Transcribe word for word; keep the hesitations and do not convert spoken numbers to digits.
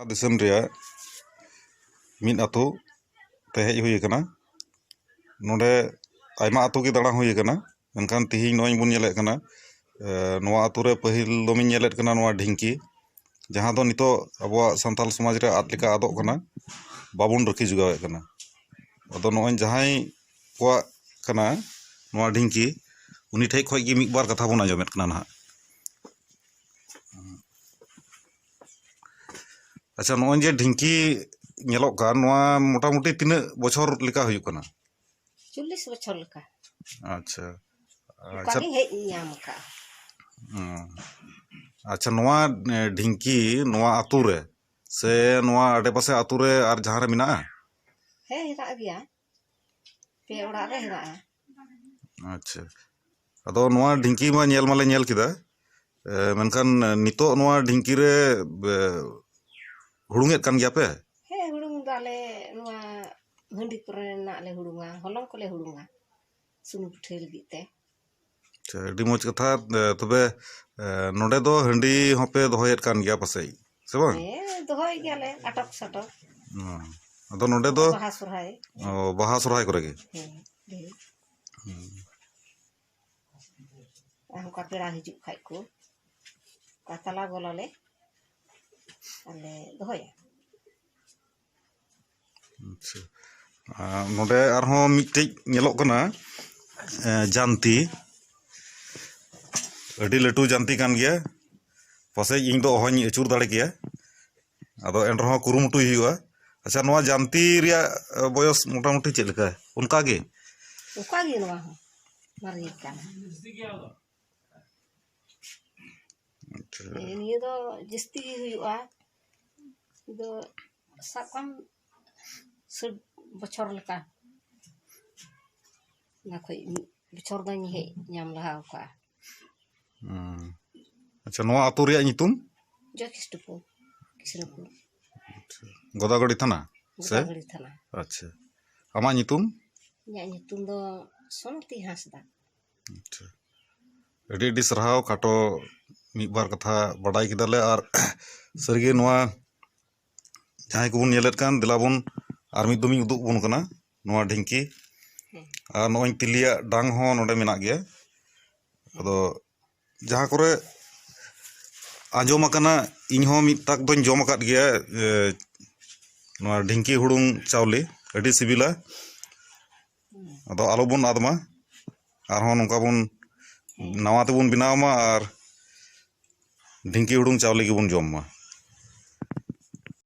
ᱫᱤᱥᱚᱢ ᱨᱮᱭᱟᱜ ᱢᱤᱫ ᱟᱹᱛᱩ ᱛᱮ ᱦᱮᱡ ᱦᱩᱭ ᱟᱠᱟᱱᱟ᱾ ᱱᱚᱰᱮ ᱟᱭᱢᱟ ᱟᱹᱛᱩ ᱜᱮ ᱫᱟᱬᱟ ᱦᱩᱭ ᱟᱠᱟᱱᱟ, ᱢᱮᱱᱠᱷᱟᱱ ᱛᱮᱦᱮᱧ ᱱᱚᱜᱼᱚᱭ ᱵᱚᱱ ᱧᱮᱞᱮᱫ ᱠᱟᱱᱟ, ᱮ, ᱱᱚᱣᱟ ᱟᱹᱛᱩ ᱨᱮ ᱯᱟᱹᱦᱤᱞ ᱫᱚᱢᱤᱧ ᱧᱮᱞᱮᱫ ᱠᱟᱱᱟ ᱱᱚᱣᱟ ᱰᱷᱤᱝᱠᱤ, ᱡᱟᱦᱟᱸ ᱫᱚ ᱱᱤᱛᱚᱜ ᱟᱵᱚᱣᱟᱜ ᱥᱟᱱᱛᱟᱞ ᱥᱚᱢᱟᱡᱽ ᱨᱮ ᱟᱫ ᱞᱮᱠᱟ ᱟᱫᱚᱜ ᱠᱟᱱᱟ, ᱵᱟᱵᱚᱱ ᱨᱟᱹᱠᱷᱤ ᱡᱚᱜᱟᱣᱮᱫ ᱠᱟᱱᱟ᱾ ᱟᱫᱚ ᱱᱚᱜᱼᱚᱭ ᱡᱟᱦᱟᱸᱭ ᱠᱚᱣᱟᱜ ᱠᱟᱱᱟ ᱱᱚᱣᱟ ᱰᱷᱤᱝᱠᱤ, ᱩᱱᱤ ᱴᱷᱮᱡ ᱠᱷᱚᱡ ᱜᱮ ᱢᱤᱫ ᱵᱟᱨ ᱠᱟᱛᱷᱟ ᱵᱚᱱ ᱟᱸᱡᱚᱢᱮᱫ ᱠᱟᱱᱟ ᱱᱟᱦᱟᱜ᱾ ᱟᱪᱪᱷᱟ, ᱱᱚᱜᱼᱚᱭ ᱡᱮ ᱰᱷᱤᱝᱠᱤ ᱧᱮᱞᱚᱜ ᱠᱟᱱ, ᱱᱚᱣᱟ ᱢᱚᱴᱟᱢᱩᱴᱤ ᱛᱤᱱᱟᱹᱜ ᱵᱚᱪᱷᱚᱨ ᱞᱮᱠᱟ ᱦᱩᱭᱩᱜ ᱠᱟᱱᱟ? ᱪᱚᱞᱞᱤᱥ ᱵᱚᱪᱷᱚᱨ ᱞᱮᱠᱟ᱾ ᱟᱪᱪᱷᱟ, ᱚᱱᱠᱟ ᱟᱪᱪᱷᱟ᱾ ᱜᱤᱧ ᱦᱮᱡ ᱧᱟᱢ ᱟᱠᱟᱫᱼᱟ᱾ ᱦᱩᱸ᱾ ᱟᱪᱪᱷᱟ, ᱱᱚᱣᱟ, ᱮ, ᱰᱷᱤᱝᱠᱤ ᱱᱚᱣᱟ ᱟᱹᱛᱩ ᱨᱮ ᱥᱮ ᱱᱚᱣᱟ ᱟᱰᱮᱯᱟᱥᱮ ᱟᱹᱛᱩ ᱨᱮ ᱟᱨ ᱡᱟᱦᱟᱸ ᱨᱮ ᱢᱮᱱᱟᱜᱼᱟ? ᱦᱮᱸ, ᱦᱮᱱᱟᱜ ᱜᱮᱭᱟ, ᱯᱮ ᱚᱲᱟᱜ ᱨᱮ ᱦᱮᱱᱟᱜᱼᱟ᱾ ᱟᱪᱪᱷᱟ, ᱟᱫᱚ ᱱᱚᱣᱟ ᱰᱷᱤᱝᱠᱤ ᱢᱟ ᱧᱮᱞ ᱢᱟᱞᱮ ᱧᱮᱞ ᱠᱮᱫᱟ, ᱮ, ᱢᱮᱱᱠᱷᱟᱱ ᱱᱤᱛᱚᱜ ᱱᱚᱣᱟ ᱰᱷᱤᱝᱠᱤ ᱨᱮ, ᱮ, ᱦᱩᱲᱩᱝᱮᱫ ᱠᱟᱱ ᱜᱮᱭᱟ ᱯᱮ? ᱦᱮᱸ, ᱦᱩᱲᱩᱝ ᱫᱟᱞᱮ, ᱱᱚᱣᱟ ᱦᱟᱺᱰᱤ ᱠᱚᱨᱮᱱᱟᱜ ᱞᱮ ᱦᱩᱲᱩᱝᱟ, ᱦᱚᱞᱚᱝ ᱠᱚᱞᱮ ᱦᱩᱲᱩᱝᱟ ᱥᱩᱱᱩᱢ ᱯᱤᱴᱷᱟᱹ ᱞᱟᱹᱜᱤᱫ ᱛᱮ᱾ ᱟᱪᱪᱷᱟ, ᱟᱹᱰᱤ ᱢᱚᱡᱽ ᱠᱟᱛᱷᱟ᱾ ᱮ, ᱛᱚᱵᱮ, ᱮ, ᱱᱚᱰᱮ ᱫᱚ ᱦᱟᱺᱰᱤ ᱦᱚᱸᱯᱮ ᱫᱚᱦᱚᱭᱮᱫ ᱠᱟᱱ ᱜᱮᱭᱟ ᱯᱟᱥᱮᱡ, ᱥᱮ ᱵᱟᱝ? ᱦᱮᱸ, ᱫᱚᱦᱚᱭ ᱜᱮᱭᱟᱞᱮ ᱟᱴᱚᱠ ᱥᱟᱴᱚᱠ᱾ ᱚ, ᱟᱫᱚ ᱱᱚᱰᱮ ᱫᱚ ᱵᱟᱦᱟ ᱥᱚᱨᱦᱟᱭ᱾ ᱚ, ᱵᱟᱦᱟ ᱥᱚᱨᱦᱟᱭ ᱠᱚᱨᱮ ᱜᱮ? ᱦᱮᱸ, ᱦᱮᱸ᱾ ᱦᱩᱸ᱾ ᱟᱨ ᱚᱱᱠᱟ ᱯᱮᱲᱟ ᱦᱤᱡᱩᱜ ᱠᱷᱟᱡ ᱠᱚ, ᱚᱱᱠᱟ ᱛᱟᱞᱟ ᱜᱚᱞᱟ ᱞᱮ, ᱟᱞᱮ ᱫᱚᱦᱚᱭᱟ᱾ ᱟᱪᱪᱷᱟ, ᱟᱨ ᱱᱚᱰᱮ ᱟᱨᱦᱚᱸ ᱢᱤᱫᱴᱮᱡ ᱧᱮᱞᱚᱜ ᱠᱟᱱᱟ, ᱮ, ᱡᱟᱱᱛᱤ, ᱟᱹᱰᱤ ᱞᱟᱹᱴᱩ ᱡᱟᱱᱛᱤ ᱠᱟᱱ ᱜᱮᱭᱟ, ᱯᱟᱥᱮᱡ ᱤᱧ ᱫᱚ ᱚᱦᱚᱧ ᱟᱹᱪᱩᱨ ᱫᱟᱲᱮ ᱠᱮᱭᱟ, ᱟᱫᱚ ᱮᱱ ᱨᱮᱦᱚᱸ ᱠᱩᱨᱩᱢᱩᱴᱩᱭ ᱦᱩᱭᱩᱜᱼᱟ᱾ ᱟᱪᱪᱷᱟ, ᱱᱚᱣᱟ ᱡᱟᱱᱛᱤ ᱨᱮᱭᱟᱜ, ᱮ, ᱵᱚᱭᱚᱥ ᱢᱚᱴᱟᱢᱩᱴᱤ ᱪᱮᱫ ᱞᱮᱠᱟ? ᱚᱱᱠᱟ ᱜᱮ? ᱚᱱᱠᱟ ᱜᱮ ᱱᱚᱣᱟ ᱦᱚᱸ ᱢᱟᱨᱮ ᱠᱟᱱᱟ᱾ ᱟᱪᱪᱷᱟ᱾ ᱱᱤᱭᱟᱹ ᱫᱚ ᱡᱟᱹᱥᱛᱤ ᱜᱮ ᱦᱩᱭᱩᱜᱼᱟ, ᱫᱚ ᱥᱟᱵ ᱠᱟᱜ ᱢᱮ ᱥᱟᱹᱴ ᱵᱚᱪᱷᱚᱨ ᱞᱮᱠᱟ, ᱚᱱᱟ ᱠᱷᱚᱡ ᱢᱤᱫ ᱵᱚᱪᱷᱚᱨ ᱫᱚᱧ ᱦᱮᱡ ᱧᱟᱢ ᱞᱟᱦᱟ ᱟᱠᱟᱫᱼᱟ᱾ ᱦᱩᱸ᱾ ᱟᱪᱪᱷᱟ, ᱱᱚᱣᱟ ᱟᱹᱛᱩ ᱨᱮᱭᱟᱜ ᱧᱩᱛᱩᱢ? ᱡᱚᱭᱠᱨᱤᱥᱱᱚᱯᱩᱨ, ᱠᱨᱤᱥᱱᱚᱯᱩᱨ᱾ ᱟᱪᱪᱷᱟ᱾ ᱜᱳᱫᱟᱵᱚᱨᱤ ᱛᱷᱟᱱᱟ ᱥᱮ? ᱜᱳᱫᱟᱵᱚᱨᱤ ᱛᱷᱟᱱᱟ᱾ ᱟᱪᱪᱷᱟ, ᱟᱢᱟᱜ ᱧᱩᱛᱩᱢ? ᱤᱧᱟᱹᱜ ᱧᱩᱛᱩᱢ ᱫᱚ ᱥᱚᱱᱚᱛᱤ ᱦᱟᱸᱥᱫᱟ᱾ ᱟᱪᱪᱷᱟ, ᱟᱹᱰᱤ ᱟᱹᱰᱤ ᱥᱟᱨᱦᱟᱣ, ᱠᱷᱟᱴᱚ ᱢᱤᱫ ᱵᱟᱨ ᱠᱟᱛᱷᱟ ᱵᱟᱰᱟᱭ ᱠᱮᱫᱟᱞᱮ᱾ ᱟᱨ ᱥᱟᱹᱨᱤᱜᱮ ᱱᱚᱣᱟ ᱡᱟᱦᱟᱸᱭ ᱠᱚᱵᱚᱱ ᱧᱮᱞᱮᱫ ᱠᱟᱱ, ᱫᱮᱞᱟ ᱵᱚᱱ ᱟᱨ ᱢᱤᱫ ᱫᱚᱢᱤᱧ ᱩᱫᱩᱜ ᱵᱚᱱ ᱠᱟᱱᱟ ᱱᱚᱣᱟ ᱰᱷᱤᱝᱠᱤ᱾ ᱟᱨ ᱱᱚᱜᱼᱚᱭ ᱛᱤᱞᱤᱭᱟᱜ ᱰᱟᱝ ᱦᱚᱸ ᱱᱚᱰᱮ ᱢᱮᱱᱟᱜ ᱜᱮᱭᱟ᱾ ᱟᱫᱚ ᱡᱟᱦᱟᱸ ᱠᱚᱨᱮ ᱟᱸᱡᱚᱢ ᱟᱠᱟᱱᱟ, ᱤᱧ ᱦᱚᱸ ᱢᱤᱫ ᱛᱟᱠ ᱫᱚᱧ ᱡᱚᱢ ᱟᱠᱟᱫ ᱜᱮᱭᱟ, ᱮ, ᱱᱚᱣᱟ ᱰᱷᱤᱝᱠᱤ ᱦᱩᱲᱩᱝ ᱪᱟᱣᱞᱮ ᱟᱹᱰᱤ ᱥᱤᱵᱤᱞᱟ᱾ ᱟᱫᱚ ᱟᱞᱚᱵᱚᱱ ᱟᱫ ᱢᱟ, ᱟᱨᱦᱚᱸ ᱱᱚᱝᱠᱟ ᱵᱚᱱ ᱱᱟᱣᱟ ᱛᱮᱵᱚᱱ ᱵᱮᱱᱟᱣ ᱢᱟ ᱟᱨ ᱰᱷᱤᱝᱠᱤ ᱦᱩᱲᱩᱝ ᱪᱟᱣᱞᱮ ᱜᱮᱵᱚᱱ ᱡᱚᱢ ᱢᱟ᱾